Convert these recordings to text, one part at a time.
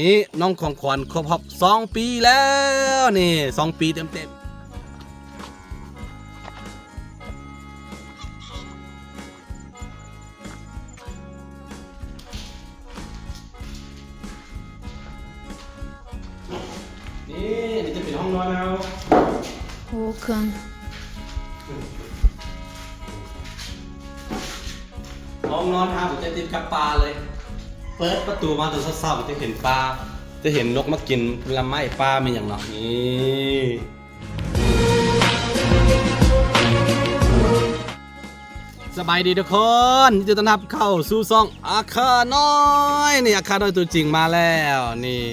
ນີ້ນ້ອງຂອງຂວັນຄົບຮອບສອງປີແລ້ວນີ້ ສອງປີເຕັມໆ. ນີ້ ນີ້ຈະເປັນຫ້ອງນອນເຮົາ ໂອ້ ເຄື່ອງ ຫ້ອງນອນເຮົາຈະຕິດກັບປ່າເລີຍ ເປີດປະຕູມາຕອນເຊົ້າໆ ຈະເຫັນປ່າ ຈະເຫັນນົກມາກິນລຳໄມ້ປ່າ ມີຫຍັງເນາະ ນີ້. ສະບາຍດີທຸກຄົນ ຍິນດີຕ້ອນຮັບເຂົ້າສູ່ຊ່ອງອາຄານ້ອຍ ນີ້ ອາຄານ້ອຍຕົວຈິງມາແລ້ວນີ້.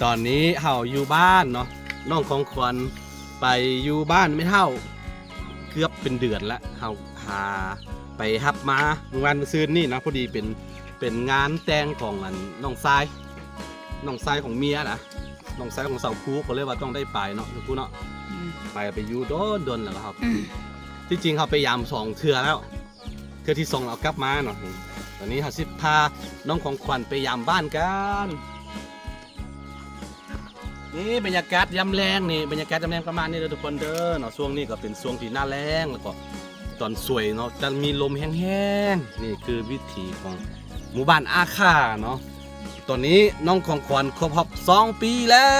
ຕອນນີ້ເຮົາຢູ່ບ້ານເນາະ ນ້ອງຂອງຂວັນໄປຢູ່ບ້ານແມ່ເຖົ້າເກືອບເປັນເດືອນລະ ເຮົາຫາໄປຮັບມາມື້ວານມື້ຊືນນີ້ເນາະ ພໍດີເປັນ ເປັນງານແຕ່ງຂອງອັນນ້ອງຊາຍ ນ້ອງຊາຍຂອງເມຍນະ ນ້ອງຊາຍຂອງສາວພູ ກໍເລີຍວ່າຕ້ອງໄດ້ໄປເນາະ ສາວພູເນາະ ອືມ ໄປ ໄປຢູ່ດົນໆ ແລ້ວກໍເຮົາ ອືມ ທີ່ຈິງເຮົາໄປຢາມສອງເທື່ອແລ້ວ ເທື່ອທີສອງເຮົາກັບມາເນາະ. ຕອນນີ້ເຮົາຊິພານ້ອງຂອງຂວັນໄປຢາມບ້ານກັນ. ນີ້ບັນຍາກາດຍາມແລງນີ້ ບັນຍາກາດຍາມແລງປະມານນີ້ເດີທຸກຄົນເດີເນາະ. ຊ່ວງນີ້ກໍເປັນຊ່ວງທີ່ໜ້າແລ້ງ ແລ້ວກໍຕອນສວຍເນາະ ຈະມີລົມແຮງໆ. ນີ້ຄືວິຖີຂອງໝູ່ບ້ານອາຄາເນາະ. ຕອນນີ້ນ້ອງຂອງຂວັນຄົບຮອບສອງປີແລ້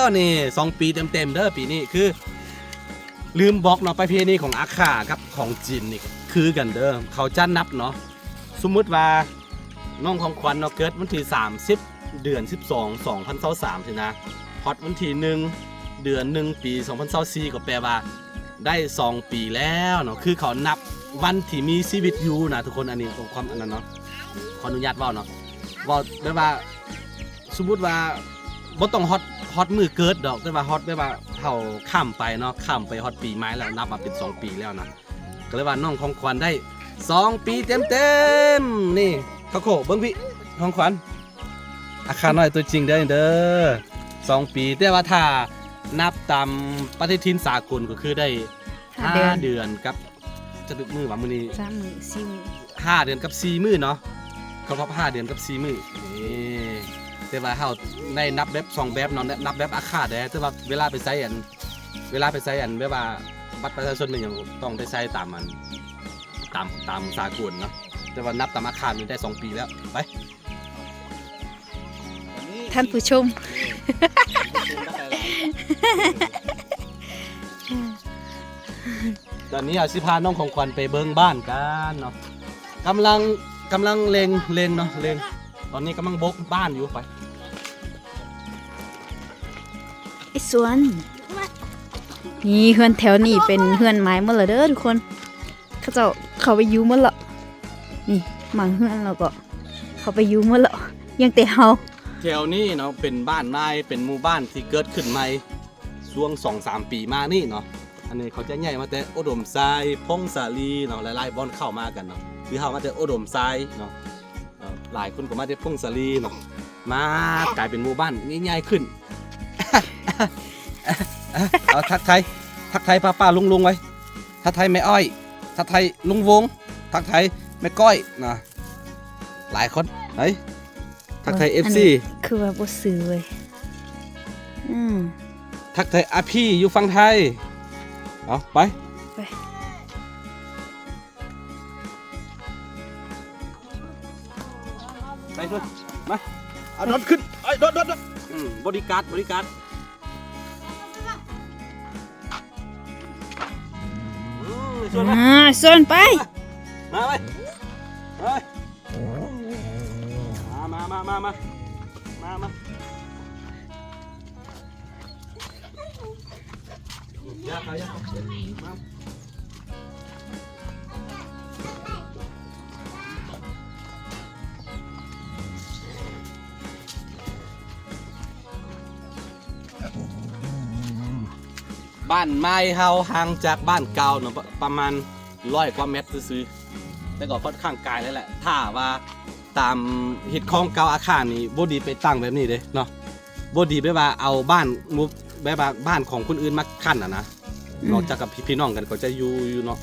ວນີ້ ສອງປີເຕັມໆເດີປີນີ້. ຄືລືມບອກເນາະ ປະເພນີຂອງອາຄາກັບຂອງຈີນນີ້ຄືກັນເດີ ເຂົາຈະນັບເນາະ. ສົມມຸດວ່ານ້ອງຂອງຂວັນເນາະ ເກີດວັນທີສາມສິບ ເດືອນສິບສອງ ສອງພັນຊາວສາມຊີ້ນະ ຮອດວັນທີໜຶ່ງ ເດືອນໜຶ່ງ ປີສອງພັນຊາວສີ່ ກໍແປວ່າໄດ້ສອງປີແລ້ວເນາະ. ຄືເຂົານັບວັນທີ່ມີຊີວິດຢູ່ນະທຸກຄົນ. ອັນນີ້ເປັນຄວາມອັນນັ້ນເນາະ ຂໍອະນຸຍາດເວົ້າເນາະ ເວົ້າແບບວ່າ ສົມມຸດວ່າບໍ່ຕ້ອງຮອດ ຮອດມື້ເກີດດອກ ແຕ່ວ່າຮອດແບບວ່າເຮົາຂ້າມໄປເນາະ ຂ້າມໄປຮອດປີໃໝ່ແລ້ວ ນັບວ່າເປັນສອງປີແລ້ວນະ. ກໍເລີຍວ່ານ້ອງຂອງຂວັນໄດ້ສອງປີເຕັມໆ. ນີ້ ເຂົ້າໂຄ ເບິ່ງພີ້ ຂອງຂວັນ ອາຄານ້ອຍຕົວຈິງເດີ ເດີ ສອງປີ. ແຕ່ວ່າຖ້ານັບຕາມປະຕິທິນສາກົນກໍຄືໄດ້ຫ້າ ຫ້າເດືອນ ເດືອນກັບ ຈະລຶກມື້ວ່າມື້ນີ້ ສາມມື້ ສີ່ມື້ ຫ້າເດືອນກັບສີ່ມື້ເນາະ ຄົບຮອບຫ້າເດືອນກັບສີ່ມື້ນີ້. ແຕ່ວ່າເຮົາໄດ້ນັບແບບສອງແບບເນາະ ນັບແບບອາຄາແດ່ ແຕ່ວ່າເວລາໄປໃຊ້ອັນ ເວລາໄປໃຊ້ອັນແບບວ່າບັດປະຊາຊົນແມ່ນຫຍັງ ຕ້ອງໄດ້ໃຊ້ຕາມອັນ ຕາມ ຕາມສາກົນເນາະ. ແຕ່ວ່ານັບຕາມອາຄານີ້ໄດ້ສອງປີແລ້ວ. ໄປ ທ່ານຜູ້ຊົມ ຕອນນີ້ເຮົາຊິພານ້ອງຂອງຂວັນໄປເບິ່ງບ້ານກັນເນາະ. ກຳລັງ ກຳລັງເລັ່ງ ເລັ່ງເນາະ ເລັ່ງ ຕອນນີ້ກຳລັງບົກບ້ານຢູ່. ໄປ ໄອ້ສວນ ນີ້ເຮືອນແຖວນີ້ເປັນເຮືອນໄມ້ໝົດລະເດີທຸກຄົນ. ເຂົາເຈົ້າເຂົ້າໄປຢູ່ໝົດລະ ນີ້ ໝາງເຮືອນລາວກໍເຂົ້າໄປຢູ່ໝົດລະ ຍັງແຕ່ເຮົາ. ແຖວນີ້ເນາະ ເປັນບ້ານໃໝ່ ເປັນໝູ່ບ້ານທີ່ເກີດຂຶ້ນໃໝ່ ຊ່ວງສອງສາມປີມານີ້ເນາະ. ອັນນີ້ເຂົາຈະຍ້າຍມາແຕ່ອຸດົມໄຊ ພົງສາລີເນາະ ຫຼາຍໆບ່ອນເຂົ້າມາກັນເນາະ. ຄືເຮົາມາແຕ່ອຸດົມໄຊເນາະ ເອີ ຫຼາຍຄົນກໍມາແຕ່ຜົ້ງສາລີເນາະ ມາກາຍເປັນໝູ່ບ້ານໃຫຍ່ໆຂຶ້ນ. ເອົາ ທັກທາຍ ທັກທາຍປ້າໆລຸງໆໄວ້ ທັກທາຍແມ່ອ້ອຍ ທັກທາຍລຸງວົງ ທັກທາຍແມ່ກ້ອຍນະ ຫຼາຍຄົນ. ເຮີ້ຍ ທັກທາຍ ເອັຟຊີ ຄືວ່າບໍ່ຊື່ເວີຍ. ອືມ ທັກທາຍອາພີຢູ່ຝັ່ງໄທ. ເອົາ ໄປ ໄປ. ໄປເດີ ມາ ເອົາ ໂດດຂຶ້ນ ເອີຍ ໂດດ ໂດດ ໂດດ. ອືມ ບໍດີກາດ ບໍດີກາດ. ອືມ ຊວນມາ ອ່າ ຊວນໄປ ມາ ມາ ໄປ ມາ ມາ ມາ ມາ ມາ ມາ. ບ້ານໃໝ່ເຮົາຫ່າງຈາກບ້ານເກົ່າເນາະ ປະ ປະມານຮ້ອຍກວ່າແມັດຊື່ໆ ແຕ່ກໍຄ່ອນຂ້າງໄກແລ້ວແຫຼະ. ຖ້າວ່າຕາມຮີດຄອງເກົ່າອາຄານີ້ ບໍ່ດີໄປຕັ້ງແບບນີ້ເດ້ເນາະ. ບໍ່ດີແບບວ່າເອົາບ້ານ ແບບວ່າບ້ານຂອງຄົນອື່ນມາຂັ້ນຫັ້ນນະ. ອືມ ນອກຈາກກັບພີ່ນ້ອງກັນ ເຂົາຈະຢູ່ ຢູ່ເນາະ.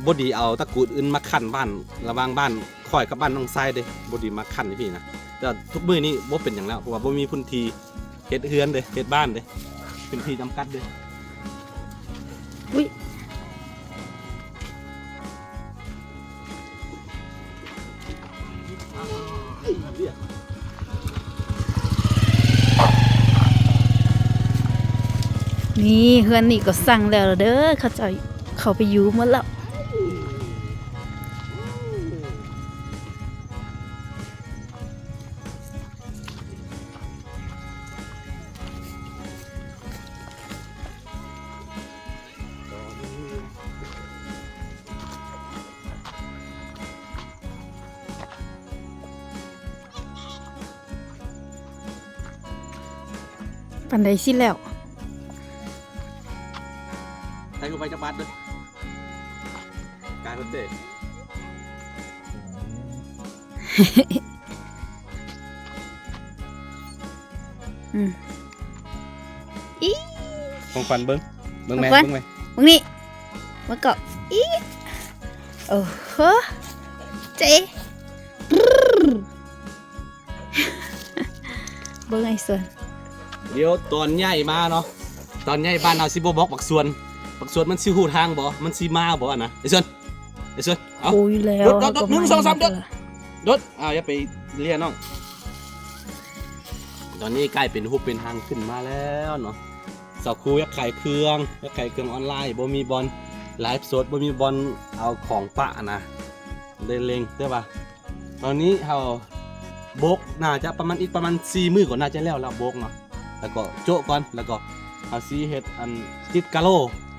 ບໍ່ດີເອົາຕະກູນອື່ນມາຂັ້ນບ້ານ ລະຫວ່າງບ້ານຂ້ອຍກັບບ້ານນ້ອງຊາຍເດ້. ບໍ່ດີມາຂັ້ນໃນພີ້ນະ. ແຕ່ທຸກມື້ນີ້ບໍ່ເປັນຫຍັງແລ້ວ ເພາະວ່າບໍ່ມີພື້ນທີ່ເຮັດເຮືອນເດ້ ເຮັດບ້ານເດ້ ພື້ນທີ່ຈຳກັດເດ້. ອຸ້ຍ ນີ້ເຮືອນນີ້ກໍສ້າງແລ້ວເດີ ເຂົາເຈົ້າເຂົ້າໄປຢູ່ໝົດແລ້ວ. ປານໃດຊິແລ້ວ? ໃສ່ເຂົ້າໄປຈັກບາດເດີ ກາຍເພິ່ນເດ້. ອືມ ອີ ຂອງຂວັນເບິ່ງ ເບິ່ງແມ່ ຂອງຂວັນ ເບິ່ງແມ່ ເບິ່ງນີ້ ເບິ່ງກໍ ອີ ໂອ້ໂຫ ເຈ ເບິ່ງໄອ້ສວນ ດຽວຕອນໃຫຍ່ມາເນາະ ຕອນໃຫຍ່ບ້ານເຮົາຊິບໍ່ບອກບັກສວນ ບັກສວນມັນຊິຮູ້ທາງບໍ່ ມັນຊິມາບໍ່ນະ ໄອ້ສວນ ໄອ້ສວນ ເອົາ ໂອ້ຍແລ້ວ ໂດດ ໂດດ ໂດດ ໜຶ່ງ ສອງ ສາມ ໂດດ ໂດດ ອ້າວ ຢ່າໄປເລຍນ້ອງ. ຕອນນີ້ກາຍເປັນຮູບເປັນຮ່າງຂຶ້ນມາແລ້ວເນາະ ສາວຄູຢາກຂາຍເຄື່ອງ ຢາກຂາຍເຄື່ອງອອນລາຍ ບໍ່ມີບ່ອນໄລຟ໌ສົດ ບໍ່ມີບ່ອນເອົາຂອງປະນະ ເລັ່ງໆ ແຕ່ວ່າຕອນນີ້ເຮົາໂບກ ໜ້າຈະປະມານ ອີກປະມານສີ່ມື້ກໍໜ້າຈະແລ້ວລະ ໂບກເນາະ ແລ້ວກໍໂຈະກ່ອນ ແລ້ວກໍເຮົາຊິເຮັດອັນ ຕິດກາໂລ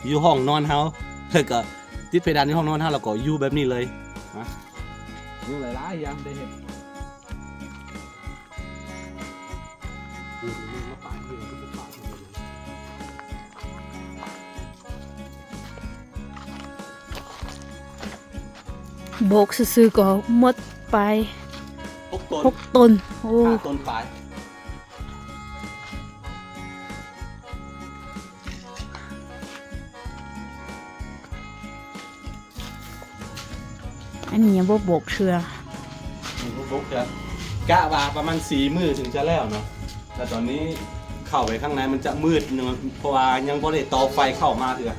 ຢູ່ຫ້ອງນອນເຮົາ ແລ້ວກໍ ຕິດເພດານຢູ່ຫ້ອງນອນເຮົາ ແລ້ວກໍຢູ່ແບບນີ້ເລີຍນະ ຍັງຫຼາຍໆຢ່າງໄດ້ເຮັດ. ໂບກຊື່ໆກໍໝົດໄປຫົກຕົນ ຫົກຕົນ ໂອ້ ຫ້າຕົນປາຍ. ອັນນີ້ຍັງບໍ່ບົກເທື່ອ ຍັງບໍ່ບົກເທື່ອ ກະວ່າປະມານສີ່ມື້ເຖິງຈະແລ້ວເນາະ ແຕ່ຕອນນີ້ເຂົ້າໄປຂ້າງໃນມັນຈະມືດ ເພາະວ່າຍັງບໍ່ໄດ້ຕໍ່ໄຟເຂົ້າມາເທື່ອ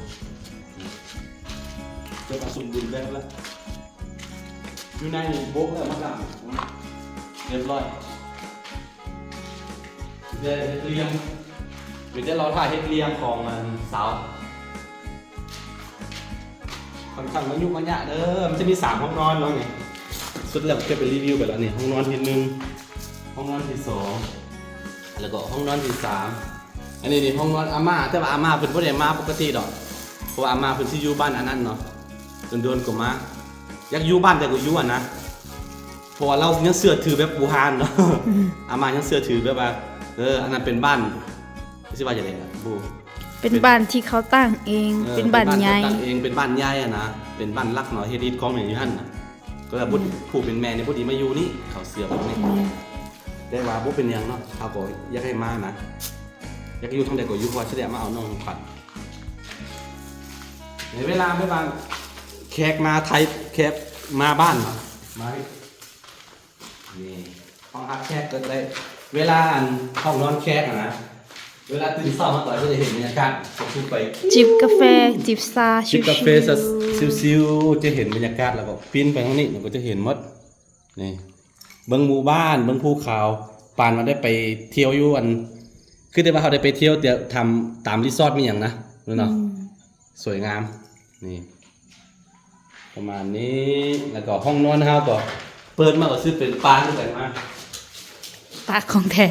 ຈະປະຊຸມບຸນແບບລະ ຢູ່ໃນນີ້ບົກແລ້ວມາດາມ ຮຽບຮ້ອຍ. ເຮັດລຽງ ມີແຕ່ລໍຖ້າເຮັດລຽງຂອງອັນສາວ ຂ້ອນຂ້າງມາຫຍຸ້ງມາຍາກເດີ ມັນຈະມີສາມຫ້ອງນອນເນາະນີ້ ສຸດແລ້ວເກັບໄປຣີວິວໄປແລ້ວນີ້ ຫ້ອງນອນທີໜຶ່ງ ຫ້ອງນອນທີສອງ ແລ້ວກໍຫ້ອງນອນທີສາມ. ອັນນີ້ນີ້ຫ້ອງນອນອາມ່າ ແຕ່ວ່າອາມ່າເພິ່ນບໍ່ໄດ້ມາປົກກະຕິດອກ ເພາະວ່າອາມ່າເພິ່ນຊິຢູ່ບ້ານອັນນັ້ນເນາະ ດົນໆກໍມາ ຢາກຢູ່ບ້ານໃດກໍຢູ່ຫັ້ນນະ ເພາະວ່າລາວຍັງເຊື່ອຖືແບບບູຮານເນາະ ອາມ່າຍັງເຊື່ອຖືແບບວ່າ ເອີ ອັນນັ້ນເປັນບ້ານ ຊິວ່າຈັ່ງໃດລະ ເປັນບ້ານທີ່ເຂົາຕັ້ງເອງ ເອີ ເປັນບ້ານໃຫຍ່ ເປັນບ້ານທີ່ເຂົາຕັ້ງເອງ ເປັນບ້ານໃຫຍ່ຫັ້ນນະ ເປັນບ້ານຫຼັກເນາະ ເຮັດອິດຂອງແມ່ນຢູ່ຫັ້ນນະ ກໍແບບ ອືມ ຜູ້ເປັນແມ່ນີ້ບໍ່ດີມາຢູ່ນີ້ ເຂົາເຊື່ອແບບນີ້ ແມ່ນ ແຕ່ວ່າບໍ່ເປັນຫຍັງເນາະ ເຮົາກໍຢາກໃຫ້ມານະ ຢາກຢູ່ທາງໃດກໍຢູ່ ເພາະວ່າຊິໄດ້ມາເອົານ້ອງຂວັນ ໃນເວລາແບບວ່າແຂກມາໄທ ແຂກມາບ້ານເນາະ ມາ ນີ້ ຫ້ອງຮັບແຂກກໍໄດ້ ເວລາອັນຫ້ອງນອນແຂກຫັ້ນນະ ເວລາຕື່ນເຊົ້າມາກໍຈະໄດ້ເຫັນບັນຍາກາດ ກໍຄືໄປຈິບກາແຟ ຈິບຊາ ຈິບກາແຟ ຊິວໆ ຊິວໆ ຈະເຫັນບັນຍາກາດ ແລ້ວກໍປິ່ນໄປທາງນີ້ ແລ້ວກໍຈະເຫັນໝົດ ນີ້ ເບິ່ງໝູ່ບ້ານ ເບິ່ງພູເຂົາ ປານວ່າໄດ້ໄປທ່ຽວຢູ່ອັນ ຄືແຕ່ວ່າເຮົາໄດ້ໄປທ່ຽວແຕ່ຕາມ ຕາມຣີສອດມີຫຍັງນະ ແມ່ນບໍ່? ອືມ ສວຍງາມ ນີ້ ປະມານນີ້ ແລ້ວກໍຫ້ອງນອນເຮົາກໍເປີດມາກໍຄືເປັນປ່າຄືກັນມາ ປ່າຂອງແທ້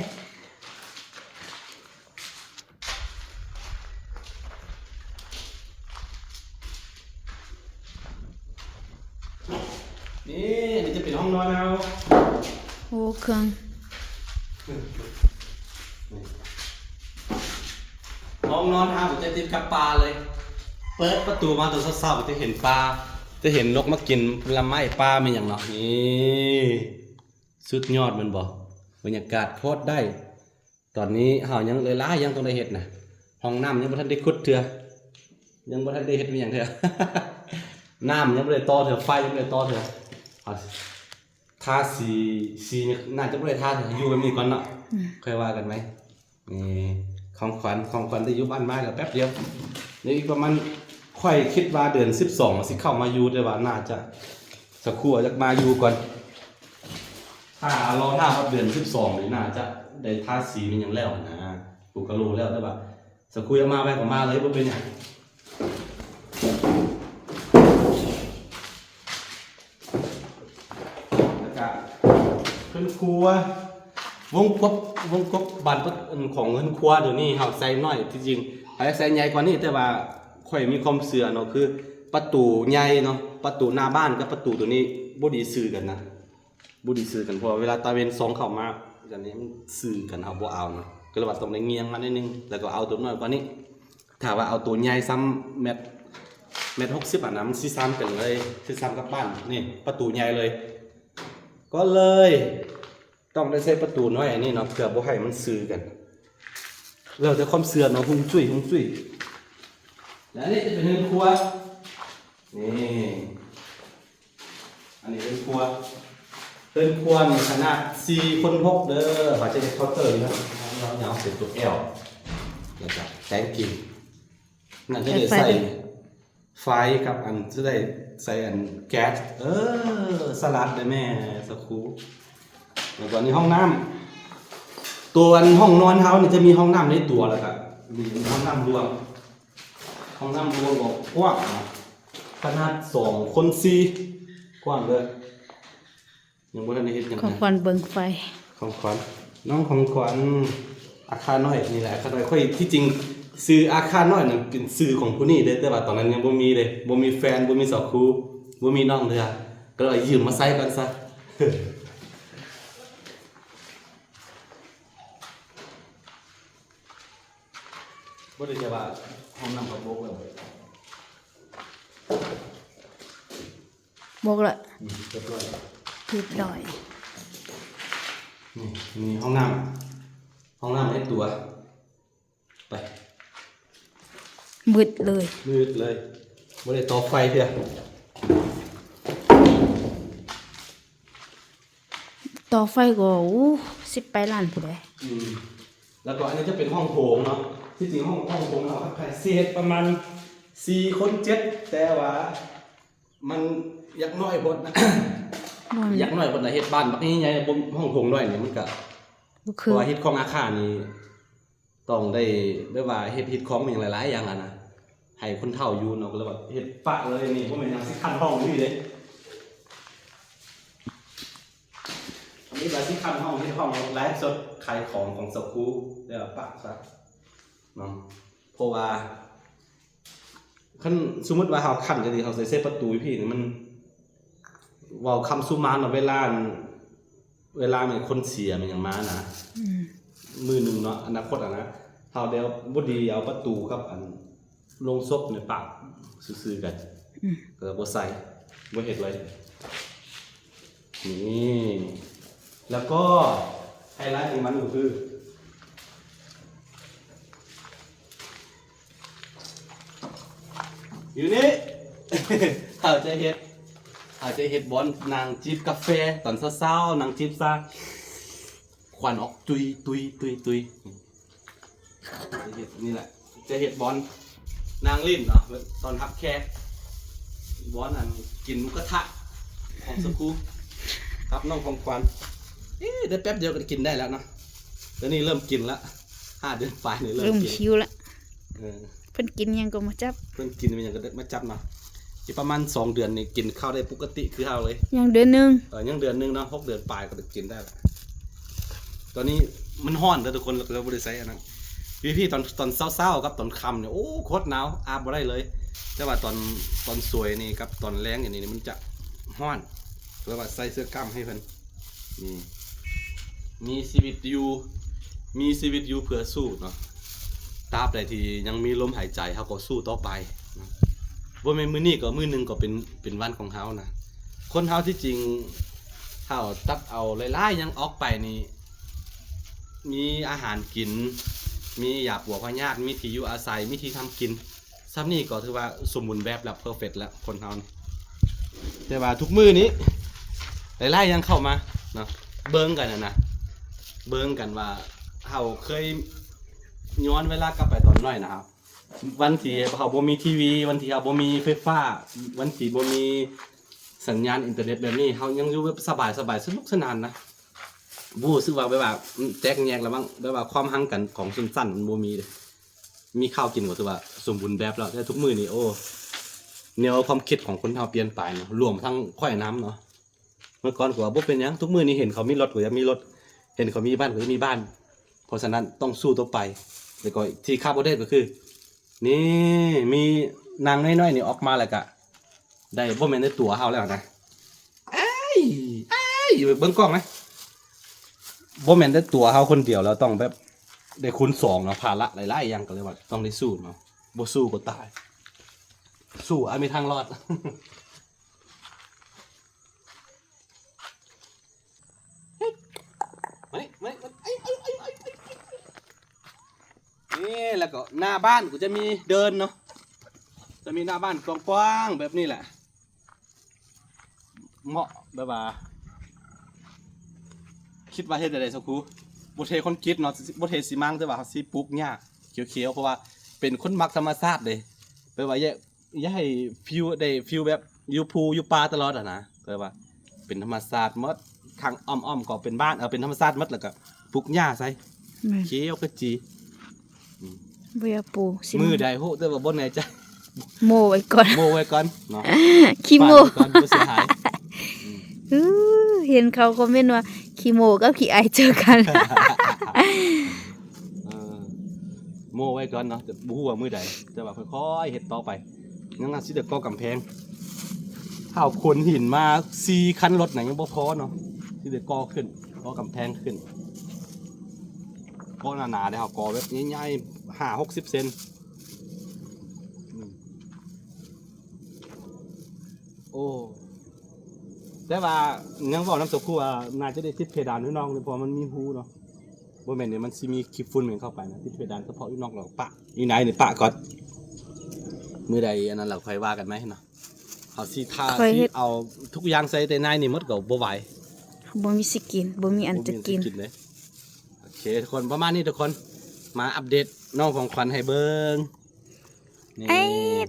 ນີ້ ອັນນີ້ຈະເປັນຫ້ອງນອນເຮົາ ໂອ້ ເຄື່ອງ ຫ້ອງນອນເຮົາຈະຕິດກັບປ່າເລີຍ ເປີດປະຕູມາຕອນເຊົ້າໆ ຈະເຫັນປ່າ ຈະເຫັນນົກມາກິນຜົນລະໄມ້ປ່າແມ່ນຫຍັງເນາະ ນີ້ ສຸດຍອດແມ່ນບໍ່? ບັນຍາກາດໂຄດໄດ້ ຕອນນີ້ເຮົາຍັງຫຼາຍໆຢ່າງຕ້ອງໄດ້ເຮັດນະ ຫ້ອງນ້ຳຍັງບໍ່ທັນໄດ້ຂຸດເທື່ອ ຍັງບໍ່ທັນໄດ້ເຮັດອີ່ຫຍັງເທື່ອ ນ້ຳຍັງບໍ່ໄດ້ຕໍ່ເທື່ອ ໄຟຍັງບໍ່ໄດ້ຕໍ່ເທື່ອ ເຮົາ ໄ ທາສີ ສີນີ້ໜ້າຈະບໍ່ໄດ້ທາ ຢູ່ແບບນີ້ກ່ອນເນາະ ອືມ ຄ່ອຍວ່າກັນໃໝ່. ນີ້ຂອງຂວັນ ຂອງຂວັນໄດ້ຢູ່ບ້ານມາກໍແປັບດຽວ ດຽວອີກປະມານ ຂ້ອຍຄິດວ່າເດືອນສິບສອງຊິເຂົ້າມາຢູ່ ແຕ່ວ່າໜ້າຈະ ສາວຄູຢາກມາຢູ່ກ່ອນ ຖ້າລໍຖ້າຮອດເດືອນສິບສອງນີ້ໜ້າຈະໄດ້ທາສີແມ່ນຫຍັງແລ້ວນະ ປູກກະໂລແລ້ວ ແຕ່ວ່າສາວຄູຢາກມາໄວກໍມາເລີຍ ບໍ່ເປັນຫຍັງ. ແລ້ວກະເຮືອນຄົວ ວົງກົບ ວົງກົບບານປະ ຂອງເຮືອນຄົວໂຕນີ້ເຮົາໃສ່ນ້ອຍ ທີ່ຈິງເຮົາຢາກໃສ່ໃຫຍ່ກວ່ານີ້ ແຕ່ວ່າຂ້ອຍມີຄວາມເຊື່ອເນາະ ຄືປະຕູໃຫຍ່ເນາະ ປະຕູໜ້າບ້ານກັບປະຕູໂຕນີ້ບໍ່ດີຊື່ກັນນະ ບໍ່ດີຊື່ກັນ ເພາະວ່າເວລາຕາເວັນສ່ອງເຂົ້າມາ ອັນນີ້ມັນຊື່ກັນ ເຮົາບໍ່ເອົານະ ກໍເລີຍວ່າຕ້ອງໄດ້ງ່ຽງມາໜ້ອຍໜຶ່ງ ແລ້ວກໍເອົາໂຕນ້ອຍກວ່ານີ້. ຖ້າວ່າເອົາໂຕໃຫຍ່ສ່ຳແມັດ ແມັດຫົກສິບ ອັນນັ້ນ ມັນຊິສ່ຳກັນເລີຍ ຊິສ່ຳກັບບ້ານ ນີ້ປະຕູໃຫຍ່ເລີຍ ກໍເລີຍຕ້ອງໄດ້ໃຊ້ປະຕູນ້ອຍອັນນີ້ເນາະ ເພື່ອບໍ່ໃຫ້ມັນຊື່ກັນ ແລ້ວແຕ່ຄວາມເຊື່ອເນາະ ຮົວງຈຸ້ຍ ຮົວງຈຸ້ຍ. ແລ້ວອັນນີ້ຈະເປັນເຮືອນຄົວ ນີ້ ອັນນີ້ເຮືອນຄົວ ເຮືອນຄົວນີ້ຂະໜາດສີ່ຄູນຫົກເດີ ເຮົາຈະເຮັດເຄົາເຕີຢູ່ຫັ້ນ ຍາວໆ ເປັນຕົວແອວ ແລ້ວກະແທງກິນ ນັ້ນຈະໄດ້ໃສ່ໄຟກັບອັນ ຈະໄດ້ໃສ່ອັນແກັສ ເອີ ສະຫຼັດເດ້ແມ່ສາວຄູ. ແລ້ວກໍນີ້ຫ້ອງນ້ຳ ຕົວອັນຫ້ອງນອນເຮົານີ້ຈະມີຫ້ອງນ້ຳໃນຕົວ ແລ້ວກະມີຫ້ອງນ້ຳລວມ ຫ້ອງນ້ຳລວມກໍກວ້າງເນາະ ຂະໜາດສອງຄູນສີ່ ກວ້າງເດີ. ຍັງບໍ່ທັນໄດ້ເຮັດຫຍັງ ຂອງຂວັນເບິ່ງໄຟ ຂອງຂວັນ ນ້ອງຂອງຂວັນ ອາຄານ້ອຍນີ້ແຫຼະ ອາຄານ້ອຍ ຂ້ອຍ ທີ່ຈິງຊື່ອາຄານ້ອຍນັ້ນເປັນຊື່ຂອງຜູ້ນີ້ເດ້ ແຕ່ວ່າຕອນນັ້ນຍັງບໍ່ມີເດ້ ບໍ່ມີແຟນ ບໍ່ມີສາວຄູ ບໍ່ມີນ້ອງເທື່ອ ກໍເລີຍວ່າຢືມມາໃຊ້ກ່ອນຊະ. ບໍ່ໄດ້ຈະວ່າຫ້ອງນ້ຳເຂົາໂບກແລ້ວ ບອກລະ ອືມ ຮຽບຮ້ອຍ ຮຽບຮ້ອຍ. ນີ້ ນີ້ຫ້ອງນ້ຳ ຫ້ອງນ້ຳໃນຕົວ ໄປ ມືດເລີຍ ມືດເລີຍ ບໍ່ໄດ້ຕໍ່ໄຟເທື່ອ ຕໍ່ໄຟກໍ ໂອ້ ສິບປາຍລ້ານພຸ້ນເດ້. ອືມ ແລ້ວກໍອັນນີ້ຈະເປັນຫ້ອງໂຖງເນາະ ທີ່ຈິງຫ້ອງ ຫ້ອງໂຖງເຮົາໃຫ້ເສດປະມານສີ່ຄູນເຈັດ ແຕ່ວ່າ ມັນຢາກນ້ອຍໂພດນະ ຢາກນ້ອຍໂພດນະ ເຮັດບ້ານບັກໃຫຍ່ໆ ບໍ່ ຫ້ອງໂຖງນ້ອຍນີ້ມັນກະ ບໍ່ຄື ເພາະວ່າເຮັດຂອງອາຄານີ້ ຕ້ອງໄດ້ແບບວ່າເຮັດ ເຮັດຂອງຫຍັງຫຼາຍໆຢ່າງຫັ້ນນະ ໃຫ້ຄົນເຖົ້າຢູ່ເນາະ ກໍເລີຍວ່າເຮັດປະເລີຍ. ນີ້ບໍ່ແມ່ນຫຍັງ ຊິຂັ້ນຫ້ອງນີ້ເດ້ ອັນນີ້ວ່າຊິຂັ້ນຫ້ອງ ເຮັດຫ້ອງໄລຟ໌ສົດຂາຍຂອງຂອງສາວຄູ ແລ້ວປະຊະເນາະ ເພາະວ່າ ຄັນສົມມຸດວ່າເຮົາຂັ້ນກໍດີ ເຮົາໃສ່ ໃສ່ປະຕູຢູ່ພີ້ນີ້ ມັນເວົ້າຄຳສຸມານເນາະ ເວລາ ເວລາແມ່ນຄົນເສຍແມ່ນຫຍັງມານະ ອືມ ມື້ໜຶ່ງເນາະ ອະນາຄົດຫັ້ນນະ ເຮົາໄດ້ບໍ່ດີເອົາປະຕູກັບອັນໂລງສົບນີ້ປະຊື່ໆກັນ ອືມ ກໍບໍ່ໃສ່ ບໍ່ເຮັດເລີຍ. ນີ້ ແລ້ວກໍໄຮໄລຂອງມັນກໍຄື ຢູ່ນີ້ ເຮົາຈະເຮັດ ເຮົາຈະເຮັດບ່ອນນັ່ງຈິບກາແຟຕອນເຊົ້າໆ ນັ່ງຈິບຊາ ຄວັນອອກຕຸຍໆໆ ຈະເຮັດນີ້ແຫຼະ ຈະເຮັດບ່ອນນັ່ງຫຼິ້ນເນາະ ຕ້ອນຮັບແຂກ ບ່ອນອັນກິນໝູກະທະຂອງສະກູກັບນ້ອງຂອງຂວັນ. ເອີ ໄດ້ແປັບດຽວກໍໄດ້ກິນໄດ້ແລ້ວເນາະ ດຽວນີ້ເລີ່ມກິນລະ ຫ້າເດືອນປາຍນີ້ເລີ່ມ ເລີ່ມຫິວລະ ເອີ ເພິ່ນກິນຫຍັງກໍມາຈັບ ເພິ່ນກິນຫຍັງກໍມາຈັບເນາະ. ອີກປະມານສອງເດືອນນີ້ກິນເຂົ້າໄດ້ປົກກະຕິຄືເຮົາເລີຍ. ຍັງເດືອນໜຶ່ງ ເອີ ຍັງເດືອນໜຶ່ງເນາະ ຫົກເດືອນປາຍກໍໄດ້ກິນໄດ້ລະ. ຕອນນີ້ມັນຮ້ອນເດີທຸກຄົນ ເຮົາບໍ່ໄດ້ໃຊ້ອັນນັ້ນ ພີ່ໆ ຕອນ ຕອນເຊົ້າໆກັບຕອນຄ່ຳນີ້ ໂອ້ ໂຄດໜາວ ອາບບໍ່ໄດ້ເລີຍ. ແຕ່ວ່າຕອນ ຕອນສວຍນີ້ກັບຕອນແລງອັນນີ້ມັນຈະຮ້ອນ ເລີຍວ່າໃສ່ເສື້ອກ້າມໃຫ້ເພິ່ນ. ນີ້ ມີຊີວິດຢູ່ ມີຊີວິດຢູ່ເພື່ອສູ້ເນາະ ຕາບໃດທີ່ຍັງມີລົມຫາຍໃຈ ເຮົາກໍສູ້ຕໍ່ໄປເນາະ. ບໍ່ແມ່ນມື້ນີ້ກໍມື້ໜຶ່ງກໍເປັນ ເປັນວັນຂອງເຮົານະ. ຄົນເຮົາທີ່ຈິງ ຖ້າເຮົາຕັດເອົາຫຼາຍໆຢ່າງອອກໄປນີ້ ມີອາຫານກິນ ມີຢາປົວພະຍາດ ມີທີ່ຢູ່ອາໄສ ມີທີ່ທຳກິນ ຊ່ຳນີ້ກໍຖືວ່າສົມບູນແບບແລ້ວ ເພີເຟັກແລ້ວ ຄົນເຮົານີ້. ແຕ່ວ່າທຸກມື້ນີ້ ຫຼາຍໆຢ່າງເຂົ້າມາເນາະ ເບິ່ງກັນນະ ເບິ່ງກັນວ່າເຮົາເຄີຍ ຍ້ອນເວລາກັບໄປຕອນນ້ອຍນະ ວັນທີ່ເຮົາບໍ່ມີທີວີ ວັນທີ່ເຮົາບໍ່ມີໄຟຟ້າ ວັນທີ່ບໍ່ມີສັນຍານອິນເຕີເນັດແບບນີ້ ເຮົາຍັງຢູ່ແບບສະບາຍໆ ສະໜຸກສະໜານນະ ບໍ່ຮູ້ສຶກວ່າແບບວ່າ ອືມ ແຕກແຍກລະມັ້ງ ແບບວ່າຄວາມຮັກກັນຂອງຊົນຊັ້ນມັນບໍ່ມີເດ ມີເຂົ້າກິນກໍຖືວ່າສົມບູນແບບແລ້ວ ແຕ່ທຸກມື້ນີ້ ໂອ້ ແນວຄວາມຄິດຂອງຄົນເຮົາປ່ຽນໄປເນາະ ລວມທັງຂ້ອຍນຳເນາະ ເມື່ອກ່ອນກໍວ່າບໍ່ເປັນຫຍັງ ທຸກມື້ນີ້ເຫັນເຂົາມີລົດກໍຢາກມີລົດ ເຫັນເຂົາມີບ້ານກໍຢາກມີບ້ານ ເພາະສະນັ້ນຕ້ອງສູ້ຕໍ່ໄປ ແລ້ວກໍທີ່ຂາດບໍ່ໄດ້ກໍຄື ນີ້ ມີນາງນ້ອຍໆນີ້ອອກມາແລ້ວກະ ໄດ້ ບໍ່ແມ່ນແຕ່ຕົວເຮົາແລ້ວນະ ອ້າຍ ອ້າຍ ເບິ່ງກ້ອງນະ ບໍ່ແມ່ນແຕ່ຕົວເຮົາຄົນດຽວແລ້ວ ຕ້ອງແບບໄດ້ຄູນສອງເນາະ ພາລະຫຼາຍໆຢ່າງ ກໍເລີຍວ່າຕ້ອງໄດ້ສູ້ເນາະ ບໍ່ສູ້ກໍຕາຍ ສູ້ ອາ ມີທາງລອດ ມານີ້ ມານີ້ ມານີ້ ນີ້ ແລ້ວກໍໜ້າບ້ານກໍຈະມີເດີ່ນເນາະ ຈະມີໜ້າບ້ານກວ້າງໆແບບນີ້ແຫຼະ ເໝາະ ແບບວ່າ ຄິດວ່າເຮັດຈັ່ງໃດສາວຄູ ບໍ່ເທຄອນກຣີດເນາະ ບໍ່ເທຊີມັງ ແຕ່ວ່າເຮົາຊິປູກຫຍ້າຂຽວໆ ເພາະວ່າເປັນຄົນມັກທຳມະຊາດເດ້ ແບບວ່າ ຢາກໃຫ້ຟີວ ໄດ້ຟີວແບບຢູ່ພູຢູ່ປ່າຕະຫຼອດຫັ້ນນະ ແບບວ່າເປັນທຳມະຊາດໝົດ ຂ້າງອ້ອມໆກໍເປັນບ້ານ ເອີ ເປັນທຳມະຊາດໝົດ ແລ້ວກໍປູກຫຍ້າໃສ່ ແມ່ນ ຂຽວຂະຈີ ອືມ ບໍ່ຢາກປູ ຊິ ມື້ໃດ ໂຫ ແຕ່ວ່າບໍ່ແນ່ໃຈ ໂມ້ໄວ້ກ່ອນ ໂມ້ໄວ້ກ່ອນເນາະ ຂີ້ໂມ້ ຝາກໄວ້ກ່ອນ ບໍ່ເສຍຫາຍ ອືມ ເອີ ເຫັນເຂົາຄອມເມັນວ່າ ຂີ້ໂມ້ກັບຂີ້ອາຍເຈີກັນ ເອີ ໂມ້ໄວ້ກ່ອນເນາະ ແຕ່ບໍ່ຮູ້ວ່າມື້ໃດ ແຕ່ວ່າຄ່ອຍໆເຮັດຕໍ່ໄປ ຍັງຊິໄດ້ກໍ່ກຳແພງ ຖ້າເອົາຂົນຫີນມາສີ່ຄັນລົດນະ ຍັງບໍ່ພໍເນາະ ຊິໄດ້ກໍ່ຂຶ້ນ ກໍ່ກຳແພງຂຶ້ນ ກໍ່ໜາໆເດ້ ເຮົາກໍ່ແບບໃຫຍ່ໆ ຫ້າຫົກສິບເຊັນ ອືມ ໂອ້ ແຕ່ວ່າຍັງເວົ້ານຳສາວຄູວ່າ ໜ້າຈະໄດ້ຕິດເພດານໃຫ້ນ້ອງ ເພາະວ່າມັນມີຮູເນາະ ບໍ່ແມ່ນເດ ມັນຊິມີຂີ້ຝຸ່ນຫຍັງເຂົ້າໄປນະ ຕິດເພດານສະເພາະຢູ່ນອກ ແລ້ວປະຢູ່ໃນນີ້ປະກ່ອນ ມື້ໃດອັນນັ້ນລະຄ່ອຍວ່າກັນໃໝ່ເນາະ ເຮົາຊິຖ້າຊິເອົາທຸກຢ່າງໃສ່ແຕ່ໃນນີ້ໝົດກໍບໍ່ໄຫວ ບໍ່ມີຊິກິນ ບໍ່ມີອັນຈະກິນ ບໍ່ມີອັນຈະກິນເດ້ ໂອເຄທຸກຄົນ ປະມານນີ້ທຸກຄົນ ມາອັບເດດນ້ອງຂອງຂວັນໃຫ້ເບິ່ງ ນີ້ ເອີ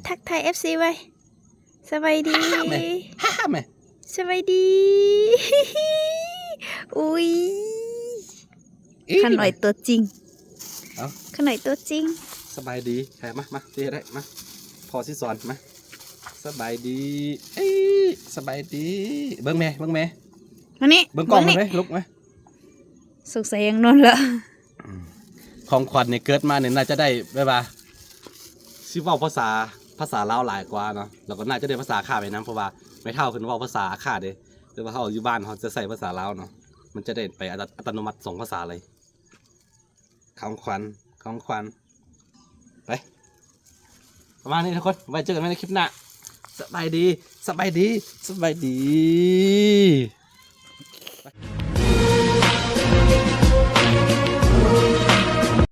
ທັກທາຍເອັຟຊີໄວ້ ສະບາຍດີ ແມ່ ແມ່ ສະບາຍດີ ອຸ້ຍ ອີ ຂ້ານ້ອຍຕົວຈິງ ເອົ້າ ຂ້ານ້ອຍຕົວຈິງ ສະບາຍດີ ໃຫ້ ມາ ມາ ຊິເຮັດໃຫ້ ມາ ພໍ່ຊິສອນ ມາ ສະບາຍດີ ເອີ ສະບາຍດີ ເບິ່ງແມ່ ເບິ່ງແມ່ ມານີ້ ເບິ່ງກ້ອງ ເບິ່ງນີ້ ເບິ່ງນີ້ ລຸກມາ ສົງໄສຍັງນອນລະ ອືມ ຂອງຂວັນນີ້ເກີດມານີ້ໜ້າຈະໄດ້ແບບວ່າ ຊິເວົ້າພາສາ ພາສາລາວຫຼາຍກວ່າເນາະ ແລ້ວກໍໜ້າຈະໄດ້ພາສາຂ້າໄປນຳ ເພາະວ່າແມ່ເຖົ້າເພິ່ນເວົ້າພາສາຂ້າເດ້ ແຕ່ວ່າເຮົາຢູ່ບ້ານເຮົາຈະໃຊ້ພາສາລາວເນາະ ມັນຈະໄດ້ໄປອັດຕະ ອັດຕະໂນມັດສອງພາສາເລີຍ ຂອງຂວັນ ຂອງຂວັນ ໄປ ປະມານນີ້ທຸກຄົນ ໄວ້ເຈີກັນໃໝ່ໃນຄລິບໜ້າ ສະບາຍດີ ສະບາຍດີ ສະບາຍດີ.